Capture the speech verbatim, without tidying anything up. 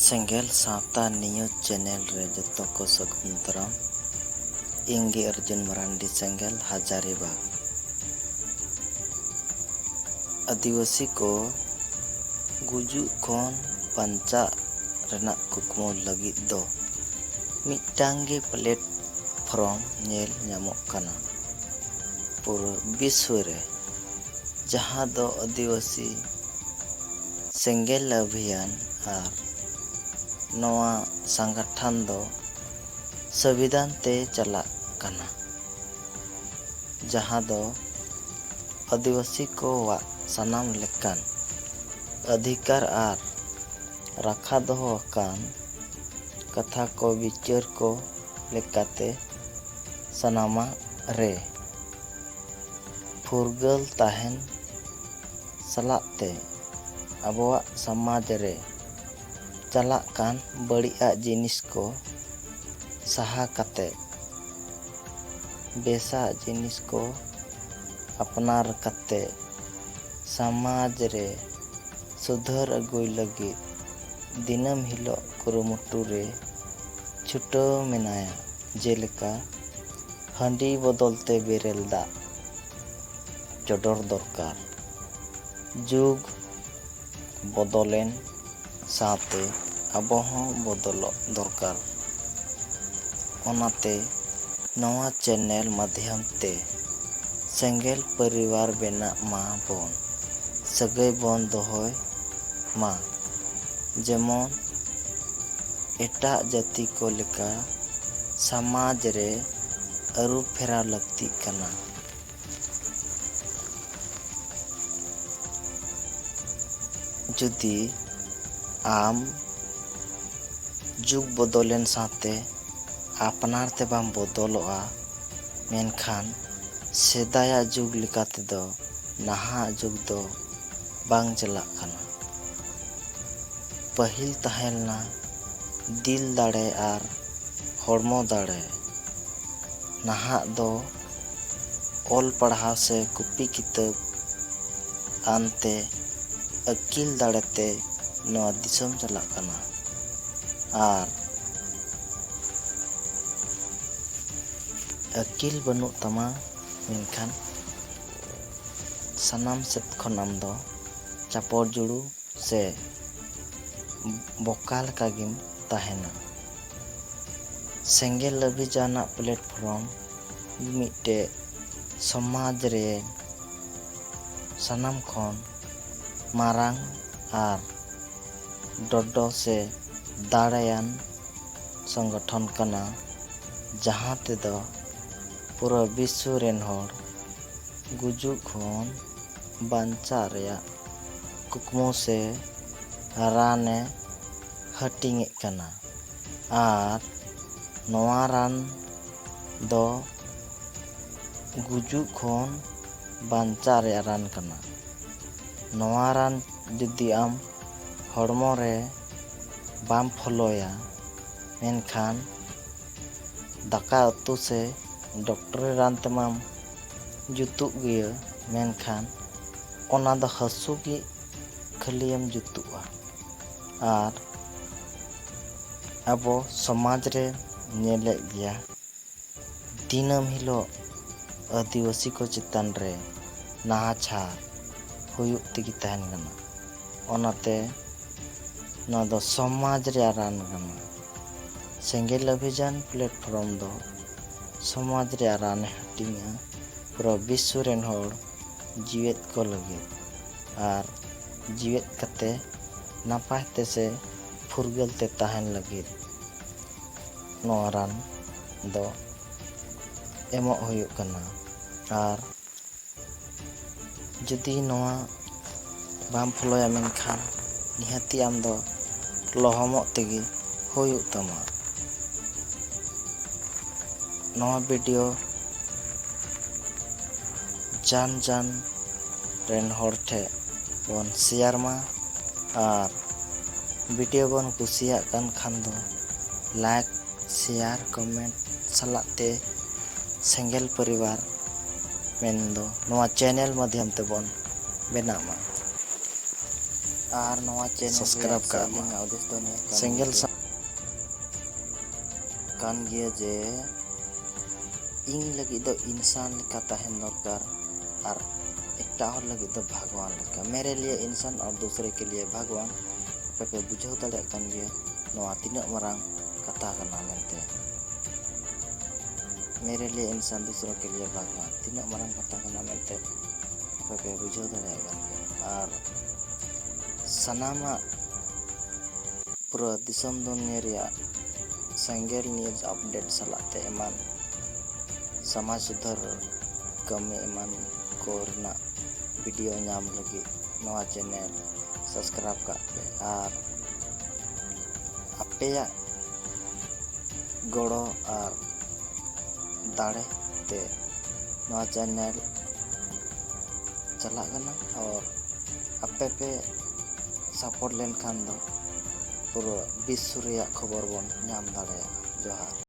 ᱥᱮᱸᱜᱮᱞ ᱥᱟᱶᱛᱟ news channel ᱨᱮ ᱡᱚᱛᱚ ᱠᱚ ᱥᱟᱹᱜᱩᱱ ᱫᱟᱨᱟᱢ᱾ ᱤᱧ ᱜᱮ ᱚᱨᱡᱩᱱ ᱢᱟᱨᱟᱱᱰᱤ, ᱥᱮᱸᱜᱮᱞ ᱦᱟᱡᱟᱨᱤᱵᱟᱜᱽ᱾ ᱟᱹᱫᱤᱵᱟᱹᱥᱤ ᱠᱚ ᱜᱩᱡᱩᱜ ᱠᱷᱚᱱ ᱵᱟᱧᱪᱟᱜ ᱨᱮᱱᱟᱜ ᱠᱩᱠᱢᱩ ᱞᱟᱹᱜᱤᱫ ᱫᱚ ᱢᱤᱫᱴᱟᱝ ᱜᱮ ᱯᱞᱮᱴᱯᱷᱨᱚᱢ ᱧᱮᱞ ᱧᱟᱢᱚᱜ ᱠᱟᱱᱟ ᱯᱩᱨᱟᱹ ᱵᱤᱥᱣᱚ ᱨᱮ, ᱡᱟᱦᱟᱸ ᱫᱚ ᱟᱹᱫᱤᱵᱟᱹᱥᱤ ᱥᱮᱸᱜᱮᱞ ᱚᱵᱷᱤᱭᱟᱱ ᱟᱨ ᱱᱚᱣᱟ ᱥᱚᱝᱜᱚᱴᱷᱚᱱ ᱫᱚ ᱥᱚᱝᱵᱤᱫᱷᱟᱱ ᱛᱮ ᱪᱟᱞᱟᱜ ᱠᱟᱱᱟ, ᱡᱟᱦᱟᱸ ᱫᱚ ᱟᱹᱫᱤᱵᱟᱹᱥᱤ ᱠᱚᱣᱟᱜ ᱥᱟᱱᱟᱢ ᱞᱮᱠᱟᱱ ᱚᱫᱷᱤᱠᱟᱨ ᱟᱨ ᱨᱟᱠᱷᱟ ᱫᱚᱦᱚ ᱟᱠᱟᱱ ᱠᱟᱛᱷᱟ ᱠᱚ ᱵᱤᱪᱟᱹᱨ ᱠᱚ ᱞᱮᱠᱟᱛᱮ ᱥᱟᱱᱟᱢᱟᱜ ᱨᱮ ᱯᱷᱩᱨᱜᱟᱹᱞ ᱛᱟᱦᱮᱱ ᱥᱟᱞᱟᱜ ᱛᱮ ᱟᱵᱚᱣᱟᱜ ᱥᱚᱢᱟᱡᱽ ᱨᱮ ᱪᱟᱞᱟᱜ ᱠᱟᱱ ᱵᱟᱹᱲᱤᱡᱟᱜ ᱡᱤᱱᱤᱥ ᱠᱚ ᱥᱟᱦᱟ ᱠᱟᱛᱮ ᱵᱮᱥᱟᱜ ᱡᱤᱱᱤᱥ ᱠᱚ ᱟᱯᱱᱟᱨ ᱠᱟᱛᱮ ᱥᱚᱢᱟᱡᱽ ᱨᱮ ᱥᱩᱫᱷᱟᱹᱨ ᱟᱹᱜᱩᱭ ᱞᱟᱹᱜᱤᱫ ᱫᱤᱱᱟᱹᱢ ᱦᱤᱞᱳᱜ ᱠᱩᱨᱩᱢᱩᱴᱩ ᱨᱮ ᱪᱷᱩᱴᱟᱹᱣ ᱢᱮᱱᱟᱭᱟ᱾ ᱡᱮᱞᱮᱠᱟ, ᱦᱟᱺᱰᱤ ᱵᱚᱫᱚᱞ ᱛᱮ ᱵᱮᱨᱮᱞ ᱫᱟᱜ ᱪᱚᱰᱚᱨ ᱫᱚᱨᱠᱟᱨ᱾ ᱡᱩᱜᱽ ᱵᱚᱫᱚᱞᱮᱱ ᱥᱟᱶᱛᱮ ᱟᱵᱚ ᱦᱚᱸ ᱵᱚᱫᱚᱞᱚᱜ ᱫᱚᱨᱠᱟᱨ᱾ ᱚᱱᱟᱛᱮ ᱱᱚᱣᱟ ᱪᱮᱱᱮᱞ ᱢᱟᱫᱽᱫᱷᱚᱢ ᱛᱮ ᱥᱮᱸᱜᱮᱞ ᱯᱚᱨᱤᱵᱟᱨ ᱵᱮᱱᱟᱜ ᱢᱟ ᱵᱚᱱ, ᱥᱟᱹᱜᱟᱹᱭ ᱵᱚᱱ ᱫᱚᱦᱚᱭ ᱢᱟ, ᱡᱮᱢᱚᱱ ᱮᱴᱟᱜ ᱡᱟᱹᱛᱤ ᱠᱚ ᱞᱮᱠᱟ ᱥᱚᱢᱟᱡᱽ ᱨᱮ ᱟᱹᱨᱩ ᱯᱷᱮᱨᱟᱣ ᱞᱟᱹᱠᱛᱤᱜ ᱠᱟᱱᱟ᱾ ᱡᱩᱫᱤ ᱟᱢ ᱡᱩᱜᱽ ᱵᱚᱫᱚᱞᱮᱱ ᱥᱟᱶᱛᱮ ᱟᱯᱱᱟᱨ ᱛᱮ ᱵᱟᱢ ᱵᱚᱫᱚᱞᱚᱜᱼᱟ, ᱢᱮᱱᱠᱷᱟᱱ ᱥᱮᱫᱟᱭᱟᱜ ᱡᱩᱜᱽ ᱞᱮᱠᱟ ᱛᱮᱫᱚ ᱱᱟᱦᱟᱜ ᱡᱩᱜᱽ ᱫᱚ ᱵᱟᱝ ᱪᱟᱞᱟᱜ ᱠᱟᱱᱟ᱾ ᱯᱟᱹᱦᱤᱞ ᱛᱟᱦᱮᱸ ᱞᱮᱱᱟ ᱫᱤᱞ ᱫᱟᱲᱮ ᱟᱨ ᱦᱚᱲᱢᱚ ᱫᱟᱲᱮ᱾ ᱱᱟᱦᱟᱜ ᱫᱚ ᱚᱞ ᱯᱟᱲᱦᱟᱣ ᱥᱮ ᱠᱚᱯᱤ ᱠᱤᱛᱟᱹᱵ ᱟᱱᱛᱮ ᱟᱹᱠᱤᱞ ᱫᱟᱲᱮᱛᱮ ᱱᱚᱣᱟ ᱫᱤᱥᱚᱢ ᱪᱟᱞᱟᱜ ᱠᱟᱱᱟ᱾ ᱟᱨ ᱟᱹᱠᱤᱞ ᱵᱟᱹᱱᱩᱜ ᱛᱟᱢᱟ, ᱢᱮᱱᱠᱷᱟᱱ ᱥᱟᱱᱟᱢ ᱥᱮᱫ ᱠᱷᱚᱱ ᱟᱢ ᱫᱚ ᱪᱟᱯᱚᱲ ᱡᱩᱲᱩ ᱥᱮ ᱵᱚᱠᱟ ᱞᱮᱠᱟ ᱜᱮᱢ ᱛᱟᱦᱮᱱᱟ᱾ ᱥᱮᱸᱜᱮᱞ ᱚᱵᱷᱤᱡᱟᱱᱟᱜ platform ᱢᱤᱫᱴᱮᱡ ᱥᱚᱢᱟᱡᱽ ᱨᱮ ᱥᱟᱱᱟᱢ ᱠᱷᱚᱱ ᱢᱟᱨᱟᱝ ᱟᱨ ᱰᱚᱰᱚ ᱥᱮ ᱫᱟᱲᱮᱭᱟᱱ ᱥᱚᱝᱜᱚᱴᱷᱚᱱ ᱠᱟᱱᱟ, ᱡᱟᱦᱟᱸ ᱛᱮᱫᱚ ᱯᱩᱨᱟᱹ ᱵᱤᱥᱥᱚ ᱨᱮᱱ ᱦᱚᱲ ᱜᱩᱡᱩᱜ ᱠᱷᱚᱱ ᱵᱟᱧᱪᱟᱜ ᱨᱮᱭᱟᱜ ᱠᱩᱠᱢᱩ ᱥᱮ ᱨᱟᱱᱮ ᱦᱟᱹᱴᱤᱧᱮᱫ ᱠᱟᱱᱟ᱾ ᱟᱨ ᱱᱚᱣᱟ ᱨᱟᱱ ᱫᱚ ᱜᱩᱡᱩᱜ ᱠᱷᱚᱱ ᱵᱟᱧᱪᱟᱜ ᱨᱮᱭᱟᱜ ᱨᱟᱱ ᱠᱟᱱᱟ᱾ ᱱᱚᱣᱟ ᱨᱟᱱ ᱡᱩᱫᱤ ᱟᱢ ᱦᱚᱲᱢᱚ ᱨᱮ ᱵᱟᱢ ᱯᱷᱚᱞᱳᱭᱟ, ᱢᱮᱱᱠᱷᱟᱱ ᱫᱟᱠᱟ ᱩᱛᱩ ᱥᱮ ᱰᱚᱠᱴᱚᱨᱤ ᱨᱟᱱ ᱛᱮᱢᱟᱢ ᱡᱩᱛᱩᱜ ᱜᱮᱭᱟ, ᱢᱮᱱᱠᱷᱟᱱ ᱚᱱᱟ ᱫᱚ ᱦᱟᱹᱥᱩ ᱜᱮ ᱠᱷᱟᱹᱞᱤᱭᱮᱢ ᱡᱩᱛᱩᱜᱼᱟ᱾ ᱟᱨ ᱟᱵᱚ ᱥᱚᱢᱟᱡᱽ ᱨᱮ ᱧᱮᱞᱮᱫ ᱜᱮᱭᱟ, ᱫᱤᱱᱟᱹᱢ ᱦᱤᱞᱳᱜ ᱟᱹᱫᱤᱵᱟᱹᱥᱤ ᱠᱚ ᱪᱮᱛᱟᱱ ᱨᱮ ᱱᱟᱦᱟᱪᱟᱨ ᱦᱩᱭᱩᱜ ᱛᱮᱜᱮ ᱛᱟᱦᱮᱱ ᱠᱟᱱᱟ᱾ ᱚᱱᱟᱛᱮ ᱱᱚᱣᱟ ᱫᱚ ᱥᱚᱢᱟᱡᱽ ᱨᱮᱭᱟᱜ ᱨᱟᱱ ᱠᱟᱱᱟ᱾ ᱥᱮᱸᱜᱮᱞ ᱚᱵᱷᱤᱡᱟᱱ platform ᱫᱚ ᱥᱚᱢᱟᱡᱽ ᱨᱮᱭᱟᱜ ᱨᱟᱱᱮ ᱦᱟᱹᱴᱤᱧᱟ, ᱯᱩᱨᱟᱹ ᱵᱤᱥᱥᱚ ᱨᱮᱱ ᱦᱚᱲ ᱡᱤᱣᱮᱫ ᱠᱚ ᱞᱟᱹᱜᱤᱫ ᱟᱨ ᱡᱤᱣᱮᱫ ᱠᱟᱛᱮ ᱱᱟᱯᱟᱭ ᱛᱮ ᱥᱮ ᱯᱷᱩᱨᱜᱟᱹᱞ ᱛᱮ ᱛᱟᱦᱮᱱ ᱞᱟᱹᱜᱤᱫ ᱱᱚᱣᱟ ᱨᱟᱱ ᱫᱚ ᱮᱢᱚᱜ ᱦᱩᱭᱩᱜ ᱠᱟᱱᱟ᱾ ᱟᱨ ᱡᱩᱫᱤ ᱱᱚᱣᱟ ᱵᱟᱢ ᱯᱷᱚᱞᱳᱭᱟ, ᱢᱮᱱᱠᱷᱟᱱ ᱱᱤᱦᱟᱹᱛᱤ ᱟᱢ ᱫᱚ ᱞᱚᱦᱚᱢᱚᱜ ᱛᱮᱜᱮ ᱦᱩᱭᱩᱜ ᱛᱟᱢᱟ᱾ ᱱᱚᱣᱟ ᱵᱷᱤᱰᱤᱭᱳ ᱡᱟᱱ ᱡᱟᱱ ᱨᱮᱱ ᱦᱚᱲ ᱴᱷᱮᱱ ᱵᱚᱱ ᱥᱮᱭᱟᱨ ᱢᱟ᱾ ᱟᱨ ᱵᱷᱤᱰᱤᱭᱳ ᱵᱚᱱ ᱠᱩᱥᱤᱭᱟᱜ ᱠᱟᱱ ᱠᱷᱟᱱ ᱫᱚ ᱞᱟᱭᱤᱠ, ᱥᱮᱭᱟᱨ, ᱠᱚᱢᱮᱱᱴ ᱥᱟᱞᱟᱜ ᱛᱮ ᱥᱮᱸᱜᱮᱞ ᱯᱚᱨᱤᱵᱟᱨ ᱢᱮᱱᱫᱚ ᱱᱚᱣᱟ ᱪᱮᱱᱮᱞ ᱢᱟᱫᱽᱫᱷᱚᱢ ᱛᱮᱵᱚᱱ ᱵᱮᱱᱟᱜ ᱢᱟ᱾ ᱟᱨ ᱱᱚᱣᱟ ᱪᱮᱱᱮᱞ ᱥᱟᱵᱥᱠᱨᱟᱭᱤᱵ ᱨᱮᱭᱟᱜ ᱠᱟᱜ ᱢᱟ᱾ ᱟᱹᱞᱤᱧᱟᱜ ᱩᱫᱽᱫᱮᱥ ᱫᱚ ᱱᱤᱭᱟᱹ ᱠᱟᱱ ᱥᱮᱸᱜᱮᱞ ᱜᱮᱭᱟ᱾ ᱥᱟ- ᱠᱟᱱ ᱜᱮᱭᱟ ᱡᱮ ᱤᱧ ᱞᱟᱹᱜᱤᱫ ᱫᱚ ᱤᱱᱥᱟᱱ ᱞᱮᱠᱟ ᱛᱟᱦᱮᱱ ᱫᱚᱨᱠᱟᱨ ᱟᱨ ᱮᱴᱟᱜ ᱦᱚᱲ ᱞᱟᱹᱜᱤᱫ ᱫᱚ ᱵᱷᱟᱜᱽᱣᱟᱱ ᱞᱮᱠᱟ᱾ ᱢᱮᱨᱮ ᱞᱤᱭᱮ ᱤᱱᱥᱟᱱ ᱟᱨ ᱫᱩᱥᱨᱮ ᱠᱮ ᱞᱤᱭᱮ ᱵᱷᱟᱜᱽᱣᱟᱱ᱾ ᱟᱯᱮ ᱯᱮ ᱵᱩᱡᱷᱟᱹᱣ ᱫᱟᱲᱮᱭᱟᱜ ᱠᱟᱱ ᱜᱮᱭᱟ ᱱᱚᱣᱟ ᱛᱤᱱᱟᱹᱜ ᱢᱟᱨᱟᱝ ᱠᱟᱛᱷᱟ ᱠᱟᱱᱟ ᱢᱮᱱᱛᱮ᱾ ᱢᱮᱨᱮ ᱞᱤᱭᱮ ᱤᱱᱥᱟᱱ ᱫᱩᱥᱨᱚ ᱠᱮ ᱞᱤᱭᱮ ᱵᱷᱟᱜᱽᱣᱟᱱ ᱛᱤᱱᱟᱹᱜ ᱢᱟᱨᱟᱝ ᱠᱟᱛᱷᱟ ᱠᱟᱱᱟ ᱢᱮᱱᱛᱮ ᱟᱯᱮ ᱯᱮ ᱵᱩᱡᱷᱟᱹᱣ ᱫᱟᱲᱮᱭᱟᱜ ᱠᱟᱱ ᱜᱮᱭᱟ᱾ ᱟᱨ ᱥᱟᱱᱟᱢᱟᱜ ᱯᱩᱨᱟᱹ ᱫᱤᱥᱚᱢ ᱫᱩᱱᱤᱭᱟᱹ ᱨᱮᱭᱟᱜ ᱥᱮᱸᱜᱮᱞ ᱱᱤᱭᱩᱡᱽ ᱟᱯᱰᱮᱴ ᱥᱟᱞᱟᱜ ᱛᱮ ᱮᱢᱟᱱ ᱥᱚᱢᱟᱡᱽ ᱥᱩᱫᱷᱟᱹᱨ ᱠᱟᱹᱢᱤ ᱮᱢᱟᱱ ᱠᱚ ᱨᱮᱱᱟᱜ ᱵᱷᱤᱰᱤᱭᱳ ᱧᱟᱢ ᱞᱟᱹᱜᱤᱫ ᱱᱚᱣᱟ ᱪᱮᱱᱮᱞ ᱥᱟᱵᱥᱠᱨᱟᱭᱤᱵᱽ ᱠᱟᱜ ᱯᱮ᱾ ᱟᱨ ᱟᱯᱮᱭᱟᱜ ᱜᱚᱲᱚ ᱟᱨ ᱫᱟᱲᱮ ᱛᱮ ᱱᱚᱣᱟ ᱪᱮᱱᱮᱞ ᱪᱟᱞᱟᱜ ᱠᱟᱱᱟ᱾ ᱟᱨ ᱟᱯᱮ ᱯᱮ ᱥᱟᱯᱳᱨᱴ ᱞᱮᱱᱠᱷᱟᱱ ᱫᱚ ᱯᱩᱨᱟᱹ ᱵᱤᱥᱥᱚ ᱨᱮᱭᱟᱜ ᱠᱷᱚᱵᱚᱨ ᱵᱚᱱ ᱧᱟᱢ ᱫᱟᱲᱮᱭᱟᱜᱼᱟ᱾ ᱡᱚᱦᱟᱨ᱾